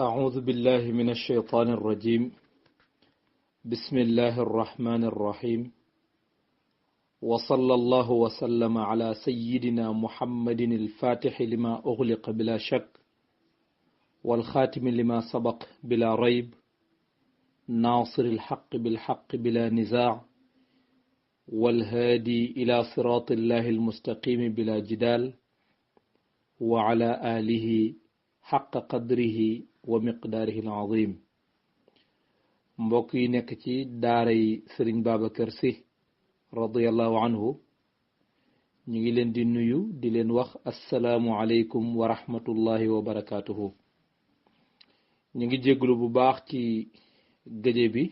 أعوذ بالله من الشيطان الرجيم. بسم الله الرحمن الرحيم. وصلى الله وسلم على سيدنا محمد الفاتح لما أغلق بلا شك والخاتم لما سبق بلا ريب ناصر الحق بالحق بلا نزاع والهادي إلى صراط الله المستقيم بلا جدال وعلى آله حق قدره wa miqdaarihi al-azim. mbokk yi nekk ci daaray Sëriñ Babacar Sy radiyallahu anhu ñu ngi leen di nuyu di leen wax assalaamu aleykum wa rahmatullahi wa barakaatuhu. ñu ngi jégglu bu baax ci gëje bi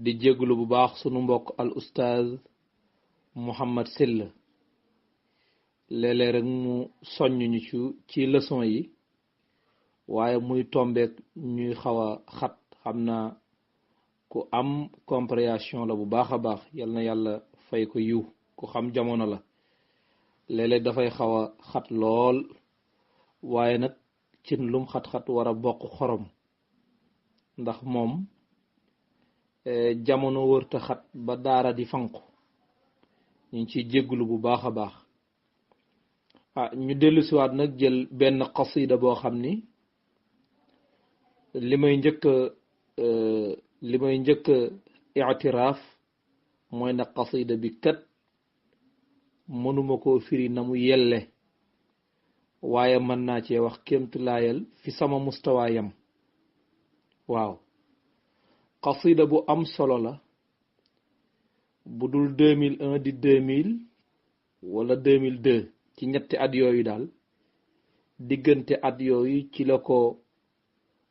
di jégglu bu baax sunu mbokk al ustaaz Mouhammad Sylla léeg-léeg rek mu soññuñu ci leçon yi waaye muy tombeek ñuy xaw a xat xam naa ku am compréhension la bu baax a baax yal na yàlla fay ko yiw ku xam jamono la léeg-léeg dafay xaw a xat lool waaye nag cin lum xat-xat war a bokk xorom ndax moom jamono wërta xat ba daara di fanqu ñu ngi ciy jégglu bu baax a baax. ñu dellusiwaat nag jël benn qasida boo xam ni li may njëkk i'tiraaf mooy na qasida bi kat mënuma koo firi na mu yelle waaye mën naa cee wax kéemtulaayal fi sama mustawaayam. waaw qasida bu am solo la bu dul 2001 di 2000 wala 2002 ci ñetti at yooyu daal diggante at yooyu ci la ko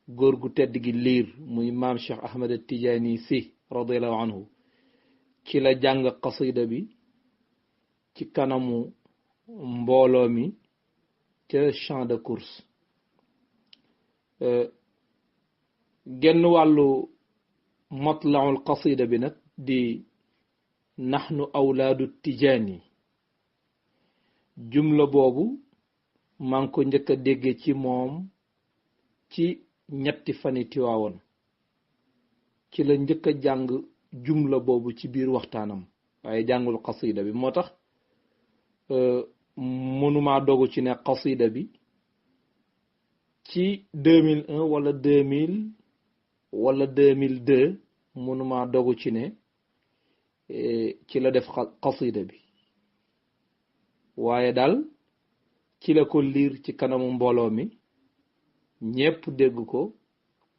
góor gu tedd gi liir muy maam Cheikh Ahmed Tidiane Sy radiyallahu anhu ci la jàng qasida bi ci kanamu mbooloo mi ca champ de course. genn wàllu matlaul qasida bi nag di nahnu awlaadu Tijaani jumla boobu maa ngi ko njëkk a dégge ci moom ci ñetti fani Tiwaawoon ci la njëkk a jàng jumla boobu ci biir waxtaanam waaye jàngul qasida bi moo tax mënumaa dogu ci ne qasida bi ci 2001 wala 2000 wala 2002 mënumaa dogu ci ne ci la def qasida bi waaye daal ci la ko liir ci kanamu mbooloo mi ñépp dégg ko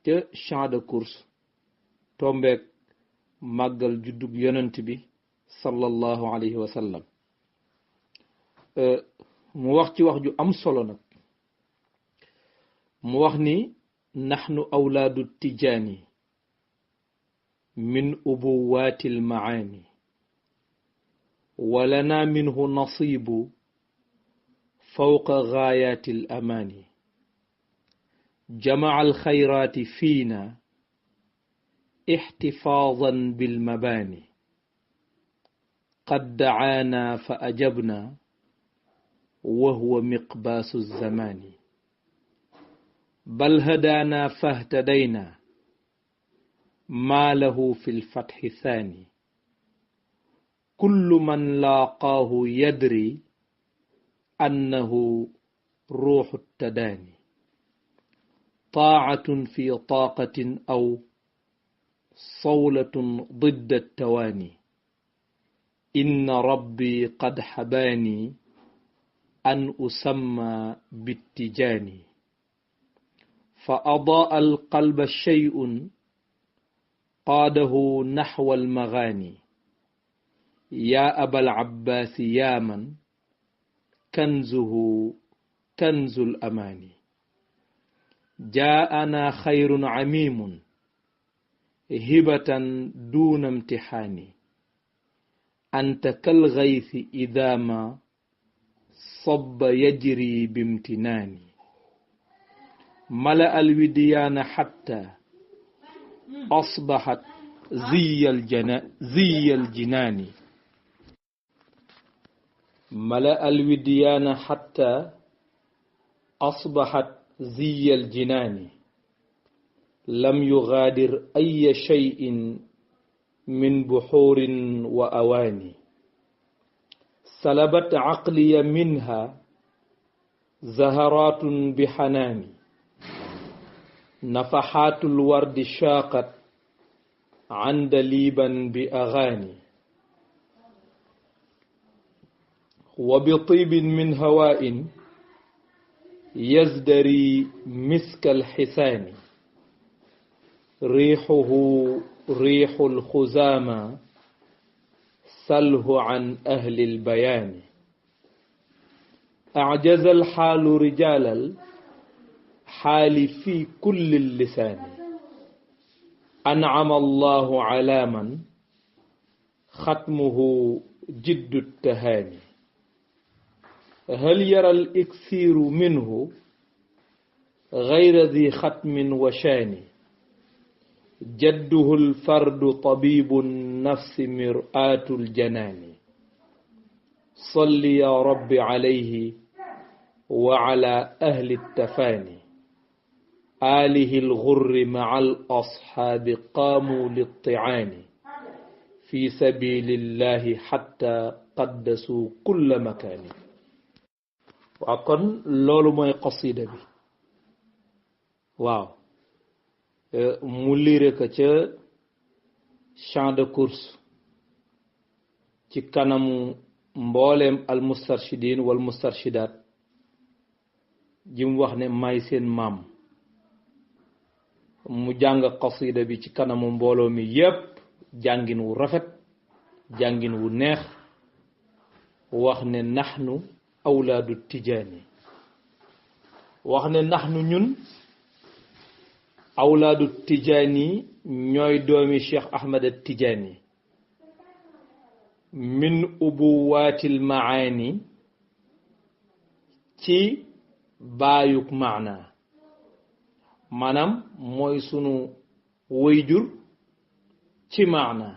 ca champ de course tombeek màggal juddug yonent bi sallallahu alayhi wa sallam. mu wax ci wax ju am solo nag mu wax ni nahnu awlaadu tijaani min ubuwaati almaani wa lana minhu nasibu fawqa gaayaati alamaani جمع الخيرات فينا احتفاظا بالمباني قد دعانا فأجبنا وهو مقباس الزمان بل هدانا فاهتدينا ما له في الفتح ثاني كل من لاقاه يدري أنه روح التداني طاعة في طاقة أو صولة ضد التواني إن ربي قد حباني أن أسمى بالتجاني فأضاء القلب شيء قاده نحو المغاني يا أبا العباس يا من كنزه كنز الأماني جاءنا خير عميم هبة دون امتحان أنت كالغيث إذا ما صب يجري بامتنان ملأ الوديان حتى أصبحت زي الجنان ملأ الوديان حتى أصبحت زي الجنان لم يغادر أي شيء من بحور وأواني سلبت عقلي منها زهرات بحنان نفحات الورد شاقت عندليبا بأغاني وبطيب من هواء يزدري مسك الحسان ريحه ريح الخزامى سله عن أهل البيان أعجز الحال رجال الحال في كل اللسان أنعم الله على من ختمه جد التهاني هل يرى الإكثير منه غير ذي ختم وشان جده الفرد طبيب النفس مرآة الجنان صل يا رب عليه وعلى أهل التفاني آله الغر مع الأصحاب قاموا للطعان في سبيل الله حتى قدسوا كل مكان وأكون لولو موي قصيدة بي واو مولي رك تي champ de course ci kanamu mboolem al mustarshidin wal mustarshidat jim wax ne may seen maam mu jàng qasida bi ci kanamu mbooloo mi yépp jàngin wu rafet jàngin wu neex wax ne nahnu awlaadu tijaani wax ne nahnu ñun awlaadu tijaani ñooy doomi Cheikh Ahmed Tijaani min ubuwaatil maani ci baayuk maana maanaam mooy sunu wayjur ci maana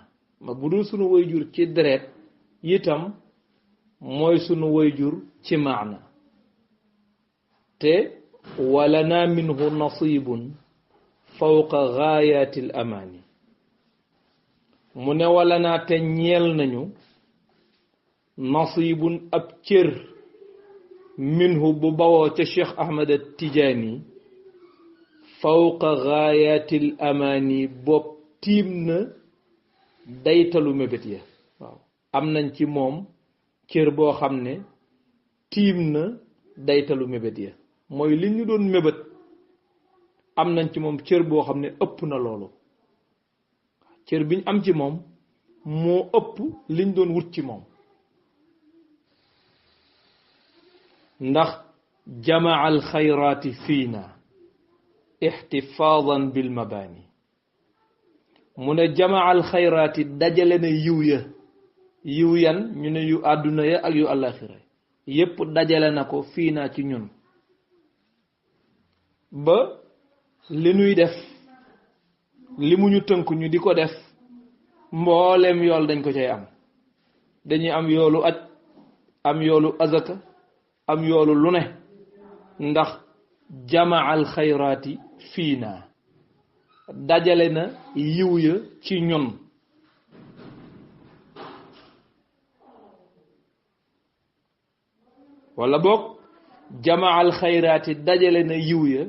ma budul sunu wayjur ci deret itam mooy sunu wayjur ci maana te walana minhu nasibun fawqa gaayatil amaani mu ne wala naa te ñeel nañu nasibun ab cër minhu bu bawoo ca Cheikh Ahmed Tijaani fawqa gaayatil amaani bopp tiim na daytalu mébét ya waaw am nañ ci moom cër boo xam ne tiim na daytalu mébét ya mooy li ñu doon mébét am nañ ci moom cër boo xam ne ëpp na loolu cër biñ am ci moom moo ëpp liñ doon wut ci moom ndax jamaa al xayraati fiina ixtifaadan bil mabaani mu ne jamaa al xayraati dajale na yiw ya yiw yan ñu ne yu àdduna ya ak yu àllaaxira yépp dajale na ko fiina ci ñun ba li nuy def li mu ñu tënk ñu di ko def mboolem yool dañ ko cay am dañuy am yoolu aj am yoolu azaka am yoolu lu ne ndax jamaa al xayraati fiina dajale na yiw ya ci ñun wala boog jamaa al xayraati dajale na yiw ya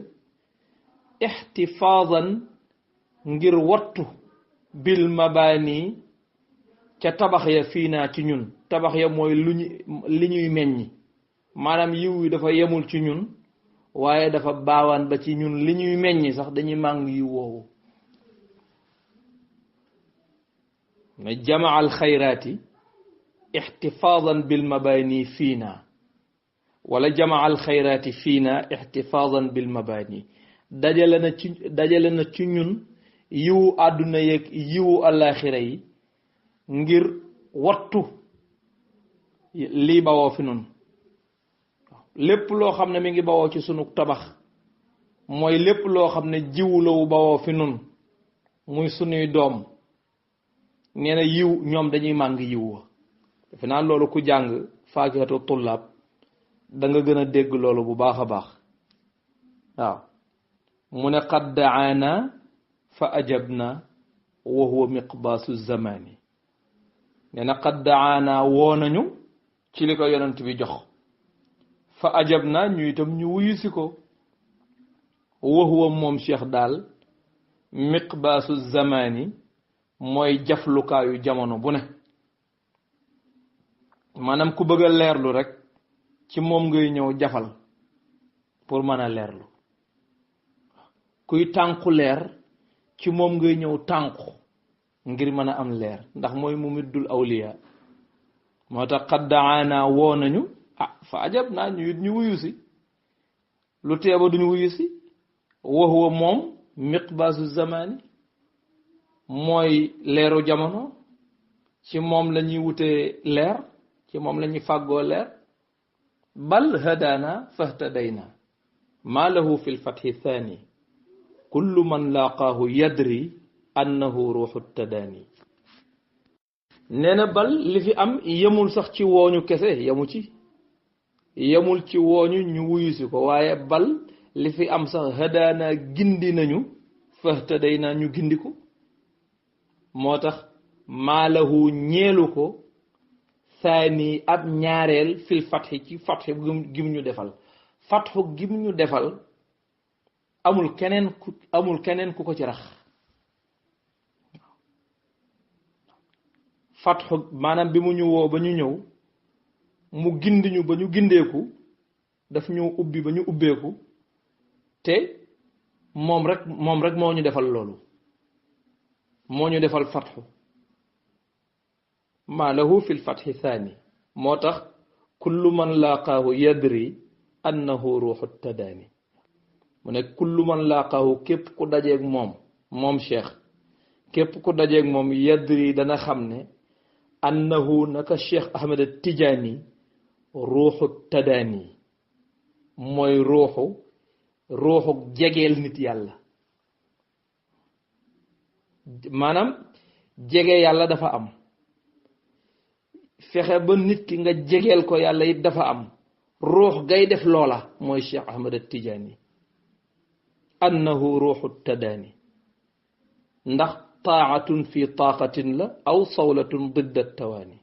ixtifaadan ngir wattu bil mabaani ca tabax ya fii naa ci ñun tabax ya mooy li ñuy meññi maanaam yiw yi dafa yemul ci ñun waaye dafa baawaan ba ci ñun li ñuy meññi sax dañuy màng yiw woowu na jamaa al xayraati ixtifaadan bil mabaani fii naa wala jamaa al xayraati fii naa ixtifaadan bil mabaani dajale na ci ñun yiwu àdduna yeeg yiwu àllaaxira yi ngir wattu lii bawoo fi nun lépp loo xam ne mi ngi bawoo ci sunu tabax mooy lépp loo xam ne jiwu la wu bawoo fi nun muy sunuy doom nee na yiw ñoom dañuy màng yiw wa defe naa loolu ku jàng faakihatu tullaab da nga gën a dégg loolu bu baax a baax waaw mu ne qad daana fa ajabna wa huwa miqbaasu zamani nee na qad daana woo nañu ci li ko yonent bi jox fa ajabna ñu itam ñu wuyusi ko wa huwa moom cheikh daal miqbaasu zamani mooy jaflukaayu jamono bu ne maanaam ku bëgg a leerlu rek ci moom ngay ñëw jafal pour mën a leerlu kuy tànku leer ci moom ngay ñëw tànku ngir mën a am leer ndax mooy mu middul awliya moo tax qad daana woo nañu fa ajab naa ñu it ñu wuyu si lu teeba duñu wuyu si wa huwa moom miqbaasu zamani mooy leeru jamono ci moom la ñuy wutee leer ci moom la ñuy fàggoo leer bal hadana fahtadayna ma lahu fi lfathi thani kullu man laqaahu yadri annahu ruuxu tadaani nee na bal li fi am yemul sax ci wooñu kese yemul ci wooñu ñu wuyu si ko waaye bal li fi am sax hadaana gindi nañu fahtadayna ñu gindiku moo tax maalahu ñeelu ko saani ab ñaareel fil fatxi ci fatxi gim ñu defal fatxu gim ñu defal amul keneen ku ko ci rax fatxu maanaam bi mu ñu woo ba ñu ñëw mu gindi ñu ba ñu gindeeku daf ñu ubbi ba ñu ubbeeku te moom rek moo ñu defal loolu moo ñu defal fatxu ma lahu fi lfatxi thani moo tax kullu man laaqaahu yadri annahu ruuxu tadaani mu ne kullu man laaqaahu képp ku dajeeg moom cheikh képp ku dajeeg moom yadri dana xam ne annahu naka cheikh ahmed tijaani ruuxu tadaani mooy ruuxu jegeel nit yàlla maanaam jege yàlla dafa am fexe ba nit ki nga jegeel ko yàlla it dafa am ruux gay def loola mooy cheikh ahmed tijaani annahu ruuxu tadaani ndax taatun fi taaqatin la aw sawlatun didda tawaani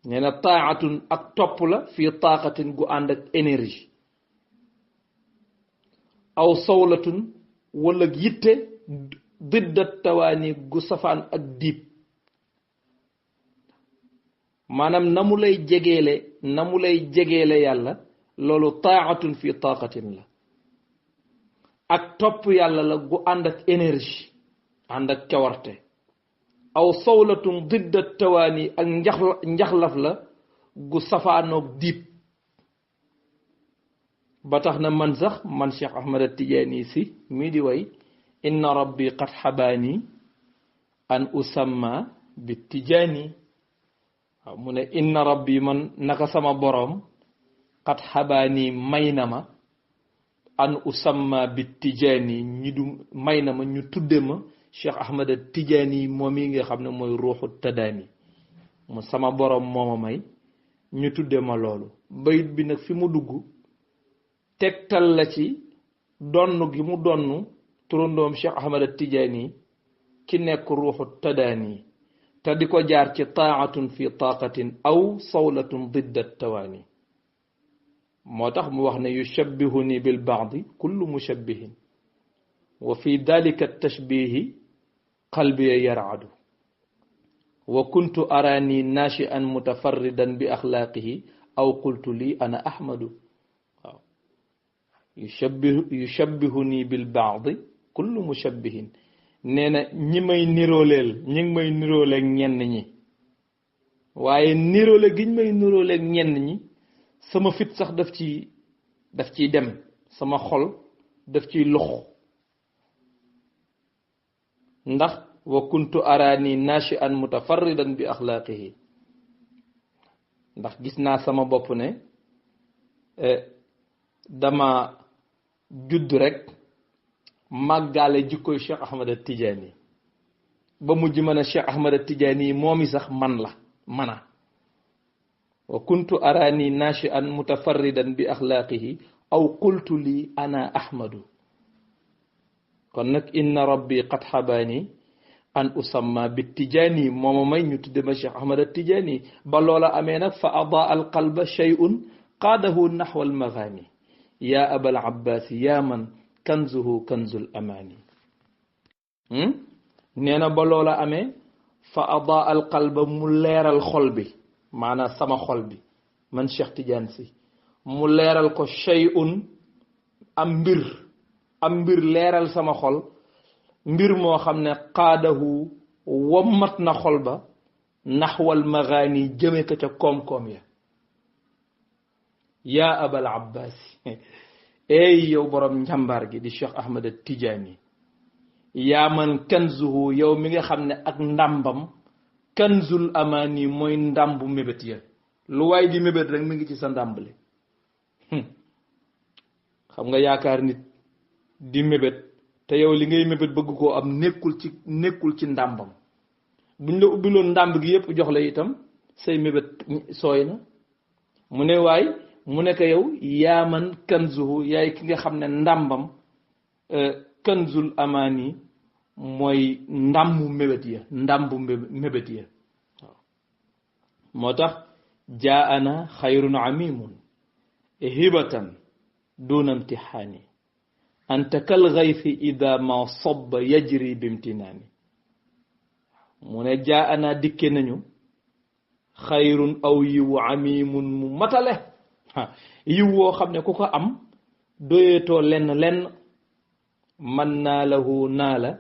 nee na taatun ak topp la fi taaqatin gu ànd ak énergie aw sawlatun wala yitte didda tawaani gu safaan ak diib maanaam na mu lay jegeele yàlla loolu taatun fi taaqatin la ak topp yàlla la gu ànd ak énergie ànd ak cawarte aw sawlatun didda tawaani ak njaxlaf la gu safaanoog diib ba tax na man Cheikh Ahmed Tidiane si mii di way inna rabbi qad xabaani an usamma bi tijaani waaw mu ne inna rabbi man naka sama boroom qad xabaani may na ma an usamma bi tijaani may na ma ñu tudde ma Cheikh Ahmed Tidiane moom yi nga xam ne mooy ruuxu tadaani mu sama boroom mooma may ñu tudde ma loolu bayit bi nag fi mu dugg tegtal la ci donn gi mu donn turandoom Cheikh Ahmed Tidiane ki nekk ruuxu tadaani te di ko jaar ci taatun fi taaqatin aw sawlatun didda tawaani moo tax mu wax ne yushabbihuni bil baadi kullu mushabbihin wa fi dalika tashbihi qalbi yar'adu wa kuntu arani nashi'an mutafarridan bi akhlaqihi aw qultu li ana ahmadu waaw yushabbihuni bil baadi kullu mushabbihin nee na ñi ngi may nirooleel ñenn ñi waaye niroole giñ may nirooleel ñenn ñi sama fit sax daf ciy dem sama xol daf ciy lox ndax wa kuntu arani nashi'an mutafarridan bi akhlaqihi ndax gis naa sama bopp ne dama judd rek màggaale jikkoy Cheikh Ahmed Tidiane ba mujj mën a Cheikh Ahmed Tidiane moomi sax mana wa kuntu arani nashi'an mutafarridan bi akhlaqihi aw qultu li ana ahmadu kon nag inna rabbi qad xabaani an usamma bi tijaani mooma may ñu tudde ma Cheikh Ahmad al Tijaani ba loola amee nag fa adaa al qalba shay'un qaadahu naxwa al magaani yaa abal abbaasi yaa man kanzuhu kanzul amaani nee na ba loola amee fa adaa al qalba mu leeral xol bi maanaam sama xol bi man Cheikh Tidiane si mu leeral ko shay'un am mbir leeral sama xol mbir moo xam ne qaadahu wommat na xol ba naxwal magaani jëme ko ca koom-koom ya yaa abal abbaasi ey yow borom njàmbaar gi di Cheikh Ahmad al Tijaani yaa man kanzuhu yow mi nga xam ne ak ndàmbam kanzul amaani mooy ndàmbu mébét ya lu waay di mébét rek mi ngi ci sa ndàmbali xam nga yaakaar nit di mébét te yow li ngay mébét bëgg koo am nekkul ci ndàmbam buñ la ubbiloon ndàmb gi yépp jox la itam say mébét sooy na mu ne waay mu ne ko yow yaa man kanzuhu yaay ki nga xam ne ndàmbam kanzul amaani mooy ndàmbu mébét ya ndàmbu mébét ya waaw moo tax jaana xayrun amimun hibatan duna imtixaani anta kal gaythi ida ma sobba yajri bimtinaani mu ne jaana dikke nañu xayrun aw yiwu amimun mu matale yiw woo xam ne ku ko am doyetoo lenn man naa lahu naa la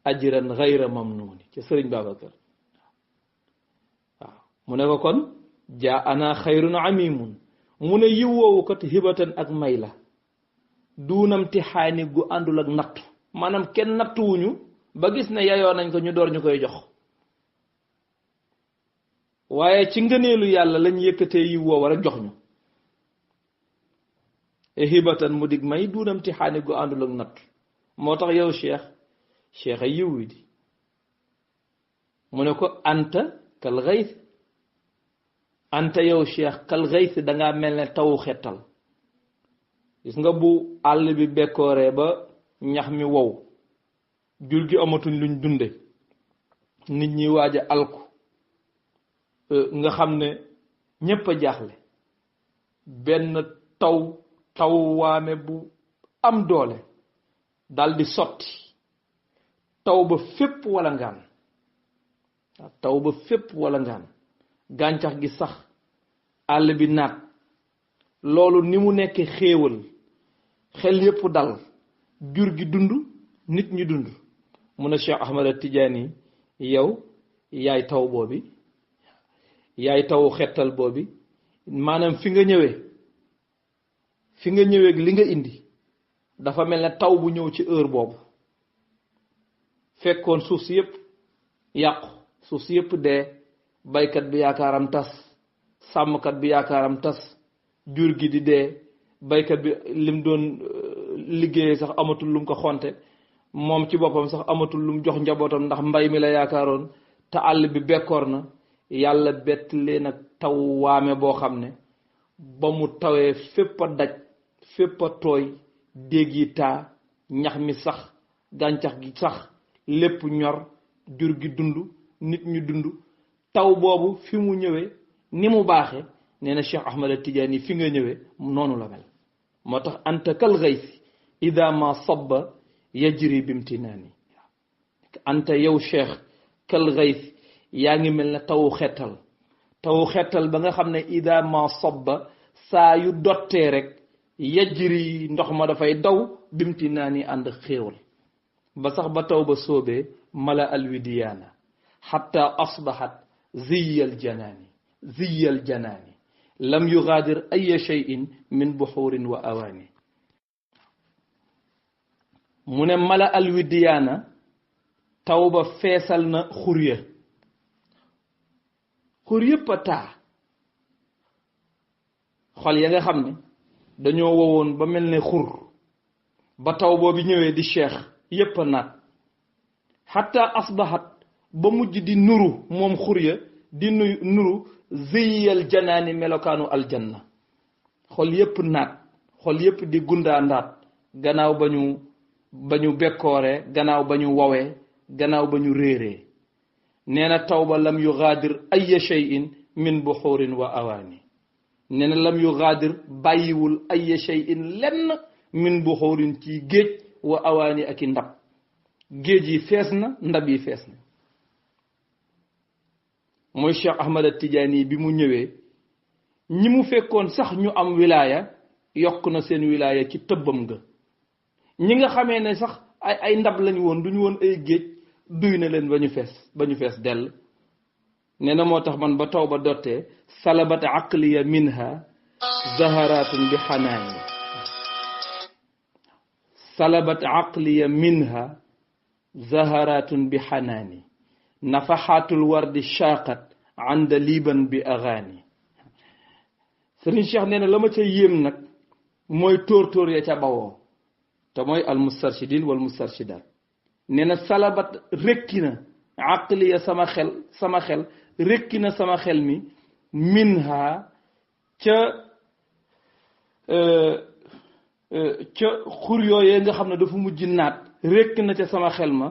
ajran gayra mamnuuni ci sëriñ Babacar waaw mu ne ko kon jaa ana xayrun amimun mu ne yiw woowu kat hibatan ak may la duunam tixaani gu àndul ak nattu maanaam kenn nattuwuñu ba gis ne yayoo nañ ko ñu door ñu koy jox waaye ci ngëneelu yàlla lañ yëkkatee yiw woowu rek jox ñu hibatan mu dig may duunam tixaani gu àndul ak nattu moo tax yow cheikh a yiw wi di mu ne ko anta kal gays anta yow cheikh kal gays dangaa mel ne tawu xettal gis nga bu àll bi bekkooree ba ñax mi wow jur gi amatuñ luñ dunde nit ñi waaj a alku nga xam ne ñépp a jaaxle benn taw waame bu am doole daldi sotti taw ba fépp wala ngaan taw ba fépp wala ngaan gàncax gi sax àll bi naat loolu ni mu nekk xéewal xel yépp dal jur gi dund nit ñi dund mu ne Cheikh Ahmad al Tijaani yow yaay taw boobi yaay taw xettal boobi maanaam fi nga ñëwee li nga indi dafa mel ne taw bu ñëw ci heure boobu fekkoon suuf si yépp yàqu suuf si yépp dee baykat bi yaakaaram tas sàmmkat bi yaakaaram tas jur gi di dee baykat bi lim doon liggéeyee sax amatul lum ko xonte moom ci boppam sax amatul lum jox njabootam ndax mbay mi la yaakaaroon te àll bi bekkoor na yàlla bett leen ak taw waame boo xam ne ba mu tawee fépp a daj fépp a tooy déeg yi taa ñax mi sax gàncax gi sax lépp ñor jur gi dund nit ñu dund taw boobu fi mu ñëwee ni mu baaxee nee na Cheikh Ahmad al Tijaani fi nga ñëwee noonu la mel moo tax anta kal gaysi ida ma sabba yajri bimtinaani anta yow cheikh kal gaysi yaa ngi mel ne tawu xettal ba nga xam ne ida ma sabba saa yu dottee rek yajri ndox ma dafay daw bimtinaani ànd xéewal ba sax ba taw ba soobee mala alwidiyaana xatta asbaxat ziyal janaani lam yugaadir ay cheyin min buxuurin wa awaani mu ne mala alwidiyaana taw ba feesal na xur yëpp a taa xol ya nga xam ne dañoo wowoon ba mel ne xur ba taw boobu ñëwee di cheikh yépp a naat xatta asbaxat ba mujj di nuru moom xur ya di nuru ziyal janaani melokaanu aljanna xol yépp naat xol yépp di gundaandaat gannaaw ba ñu bekkooree gannaaw ba ñu wowee gannaaw ba ñu réeree nee na tawba lam yugaadir ay shay'in min buxurin wa awaani nee na lam yugaadir bàyyiwul ay shay'in lenn min buxurin ci géej wa awaani ak i ndab géej yi fees na ndab yi fees na mooy Cheikh Ahmad Tidiane bi mu ñëwee ñi mu fekkoon sax ñu am wilaaya yokk na seen wilaaya ci tëbbam nga ñi nga xamee ne sax ay ndab lañu woon duñu woon ay géej duy na leen ba ñu fees dell nee na moo tax man ba taw ba dottee salabat aqliya minha zaharatun bi xanaani salabat aqliya minha zaharatun bi xanaani nafaxaatul wardi shaqat anda liban bi agaani Sëriñ Cheikh nee na la ma ca yéem nag mooy tóor ya ca bawoo te mooy al mustarshidin wal mustarshidat nee na salabat rekki na aqliya sama xel rekki na sama xel mi minha ca xur yooyee nga xam ne dafa mujj naat rekk na ca sama xel ma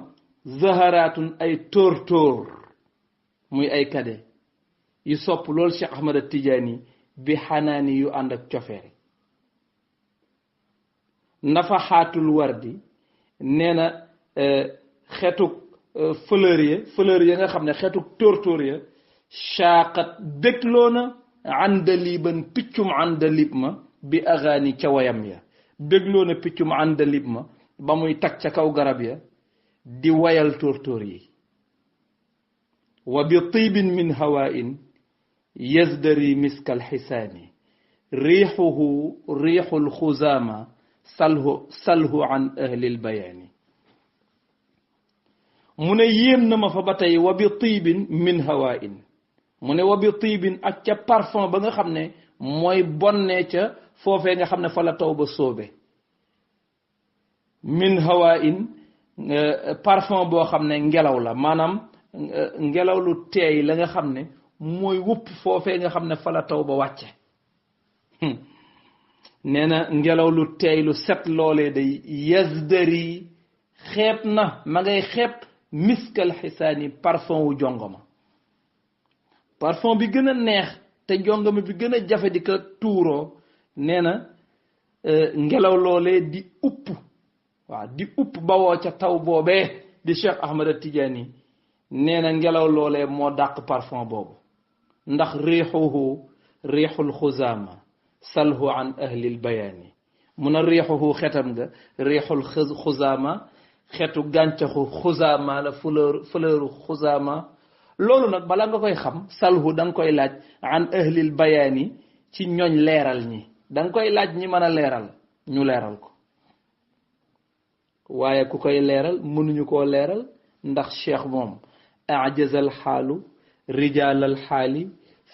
zaharatun ay tóor muy ay kade yu sopp lool Cheikh Ahmad Tidiane bi xanaani yu ànd ak cofeel nafaxaatul wardi nee na xetuk fleur ya nga xam ne xetuk tóor ya shaqat bégloo na àndaliban piccum àndalib ma bi agaani ca wayam ya bégloo na piccum àndalib ma ba muy tag ca kaw garab ya di wayal tóor yi wa bi tibin min hawain yazdari miskal xisaani riixuhu riixul xuzaama salhu an ahlil bayaani mu ne yéem na ma fa ba tey wa bi tibin min hawain mu ne wa bi tibin ak ca parfum ba nga xam ne mooy bonnee ca foofee nga xam ne fa la taw ba soobe min hawain parfum boo xam ne ngelaw la maanaam ngelaw lu teey la nga xam ne mooy wupp foofee nga xam ne fa la taw ba wàcce nee na ngelaw lu teey lu set loolee day yazdari xeeb na ma ngay xeeb miskal xisaani parfum wu jongoma parfum bi gën a neex te jongoma bi gën a jafe di ko tuuroo nee na ngelaw loolee di upp waaw di upp bawoo ca taw boobee di Cheikh Ahmad Tidiane nee na ngelaw loolee moo dàq parfum boobu ndax riixuhu riixul xuzaama salhu an ahlil bayaani mun a riixuhu xetam nga riixul xuzaama xetu gàncaxu xuzaama la fleuru xuzaama loolu nag bala nga koy xam salhu da nga koy laaj an ahlil bayaani ci ñooñ leeral ñi da nga koy laaj ñi mën a leeral ñu leeral ko waaye ku koy leeral mënuñu koo leeral ndax cheikh moom ajazal xaalu rijalal xaali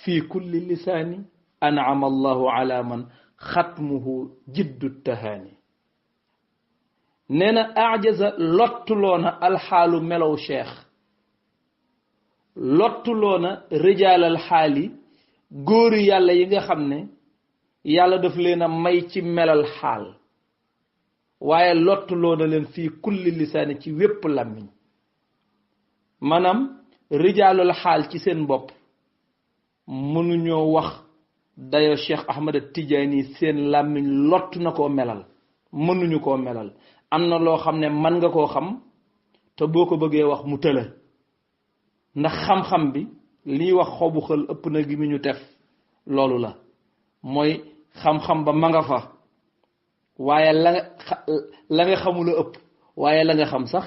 fi kulli lisaani an'ama allahu ala man xatmuhu jiddu tahaani nee na ajaza lottuloona alxaalu melow cheikh lottuloona rijaalal xaali góori yàlla yi nga xam ne yàlla daf leen a may ci melal xaal waaye lottuloona leen fii kulli lisaani ci wépp làmmiñ maanaam rijaalul xaal ci seen bopp mënuñoo wax dayo Cheikh Ahmad Tidiane seen làmmiñ lott na koo melal mënuñu koo melal am na loo xam ne man nga koo xam te boo ko bëggee wax mu tëla ndax xam-xam bi liy wax xobu xël ëpp na gi mi ñu tef loolu la mooy xam-xam ba ma nga fa waaye la nga xamula ëpp waaye la nga xam sax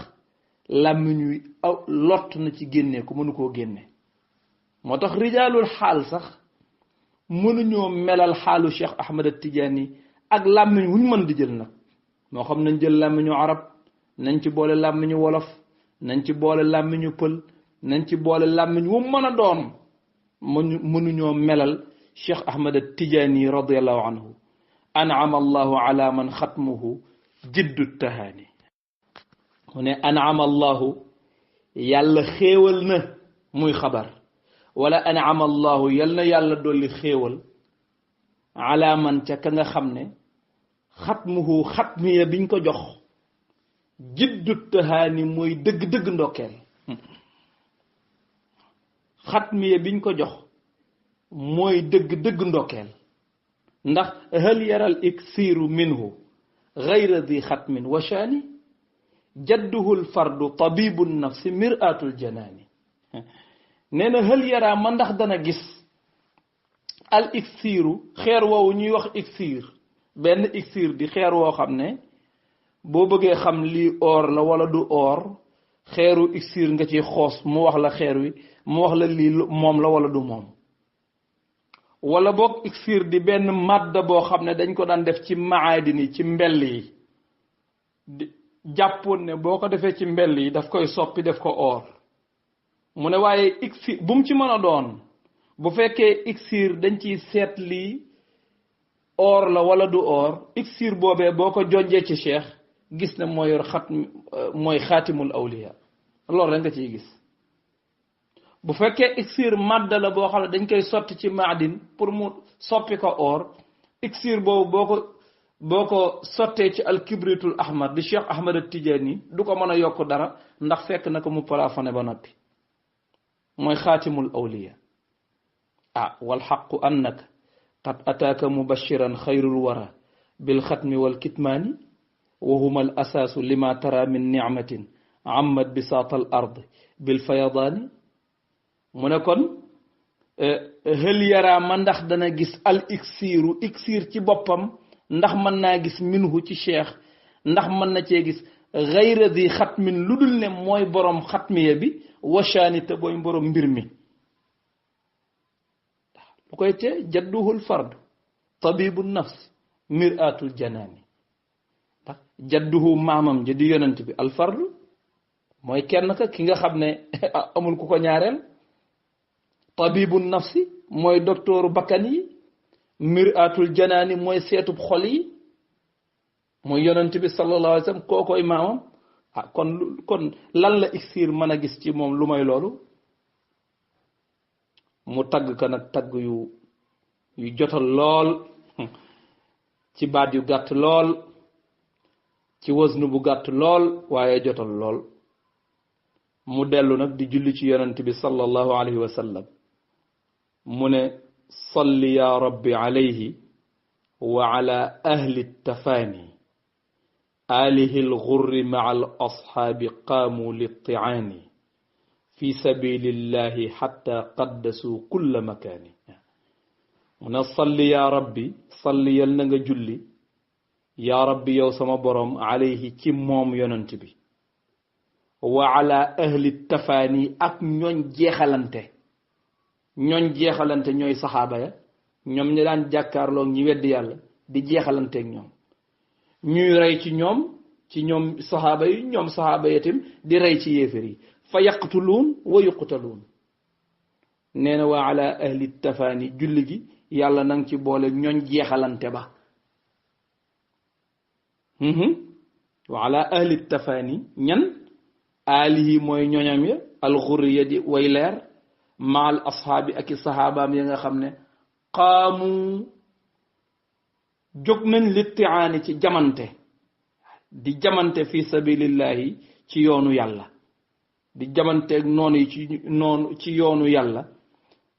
làmmiñ wi lott na ci génne ku mënu koo génne moo tax rijaalul xaal sax mënuñoo melal xaalu Cheikh Ahmad Tidiane ak làmmiñ wuñ mën di jël nag moo xam nañ jël làmmiñu arab nañ ci boole làmmiñu wolof nañ ci boole làmmiñu pël nañ ci boole làmmiñ wu mën a doon mënuñoo melal Cheikh Ahmad Tidiane radiyallahu anhu an'ama allahu ala man xatmuhu jiddu tahaani mu ne an'ama allahu yàlla xéewal na muy xabar wala an'ama allahu yal na yàlla dolli xéewal ala man ca ka nga xam ne xatmuhu xatmiya biñ ko jox jiddu tahaani mooy dëgg-dëgg ndokkeel xatmiya biñ ko jox mooy dëgg-dëgg ndokkeel ndax hal yaral iksiru minhu gayra di xatmin wa shaani jadduhu lfardu tabibu nafsi mir'atul janaani nee na hal yaraa ma ndax dana gis al iksiru xeer woowu ñuy wax iksir benn iksir di xeer woo xam ne boo bëggee xam lii or la wala du or xeeru iksir nga ci xoos mu wax la xeer wi mu wax la lii moom la wala du moom wala boog iksir di benn madda boo xam ne dañ ko daan def ci maadin yi ci mbell yi jàppoon ne boo ko defee ci mbell yi daf koy soppi def ko or mu ne waaye iksir bu mu ci mën a doon bu fekkee iksir dañ ciy seet lii or la wala du or iksir boobee boo ko jonjee ci cheikh gis ne mooy yor mooy xaatimul awliya loolu rek nga ciy gis bu fekkee iksir madda la boo xam ne dañ koy sotti ci maadin pour mu soppi ko or iksir boobu boo ko sottee ci alkibritul ahmar di cheikh ahmad at-tijaani du ko mën a yokk dara ndax fekk na ko mu plafonné ba noppi mooy xaatimul awliya wal xaqu annaka qad ataaka mubashiran xayrul wara bil xatmi wal kitmaani wa huma al asaasu lima tara min nicmatin ammat bisaata al ard bil fayadaani mu ne kon hël yaraa ma ndax dana gis al iksiru iksir ci boppam ndax mën naa gis minhu ci cheikh ndax mën na cee gis gayra di xatmin lu dul ne mooy borom xatmiya bi washaani te booy borom mbir mi bu koy tee jadduhul fard tabibu nafs mir'atul janaani ndax jadduhu maamam ja di yonent bi al fard mooy kenn ka ki nga xam ne amul ku ko ñaareel tabibu nafsi mooy doktooru bakkan yi mir'atul janaani mooy seetub xol yi mooy yonent bi sallallahu alayhi wa sallam kookoy maamam kon lan la iksir mën a gis ci moom lu may loolu mu tagg ka nag tagg yu jotal lool ci baat yu gàtt lool ci wasnu bu gàtt lool waaye jotal lool mu dellu nag di julli ci yonent bi sallallahu alayhi wa sallam mu ne salli ya rabbi alayhi wa ala ahli tafaani alihi alghurri maa al ashaabi qaamu littiaani fi sabilillahi xatta qaddasu kulla makaani mu ne salli yaa rabbi salli yal na nga julli yaa rabbi yow sama boroom alayhi ci moom yonent bi wa ala ahli tafaani ak ñooñ jeexalante ñooy saxaaba ya ñoom ñi daan jàkkaarloog ñi weddi yàlla di jeexalanteeg ñoom ñuy rey ci ñoom saxaaba yi ñoom saxaaba yi itam di rey ci yéefar yi fa yaqtuluun wa yuqtaluun nee na waa ala ahli tafaani julli gi yàlla nang ci boole ñooñ jeexalante ba wa ala ahli tafaani ñan aalihi mooy ñoñam ya alxurri ya di way leer maal ashaabi ak i saxaabaam ya nga xam ne qaamu jóg nañ littiaani ci jamante di jamante fi sabilillahi ci yoonu yàlla di jamanteeg noonu yi ci yoonu yàlla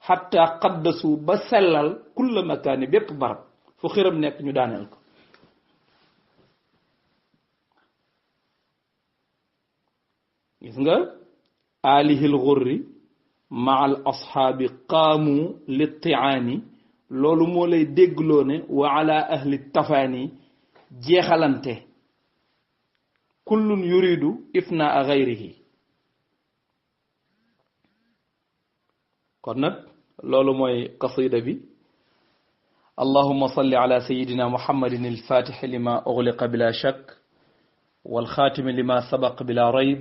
xatta qaddasu ba sellal kulla makaani bépp barab fu xiram nekk ñu daaneel ko gis nga alihil xurri ma al ashaabi qaamu littiaani loolu moo lay déggloo ne wa ala ahli tafaani jeexalante kullun yuridu ifnaa gayrihi kon nag loolu mooy qasida bi allahumma salli ala sayidina muhammadin alfatixi lima ugliqa bila shak walxaatimi lima sabaq bila rayb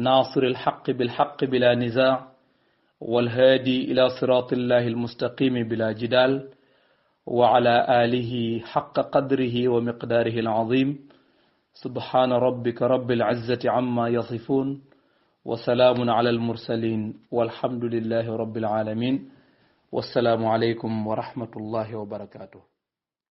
nasir alxaq bilxaq bila nizaa walhaadi ila siraati illahi almustaqimi bila jidal wa ala alihi xaqa qadrihi wa miqdaarihi alazim subhana rabbika rabbil izzati amma yasifun وسلام على المرسلين والحمد لله رب العالمين والسلام عليكم ورحمة الله وبركاته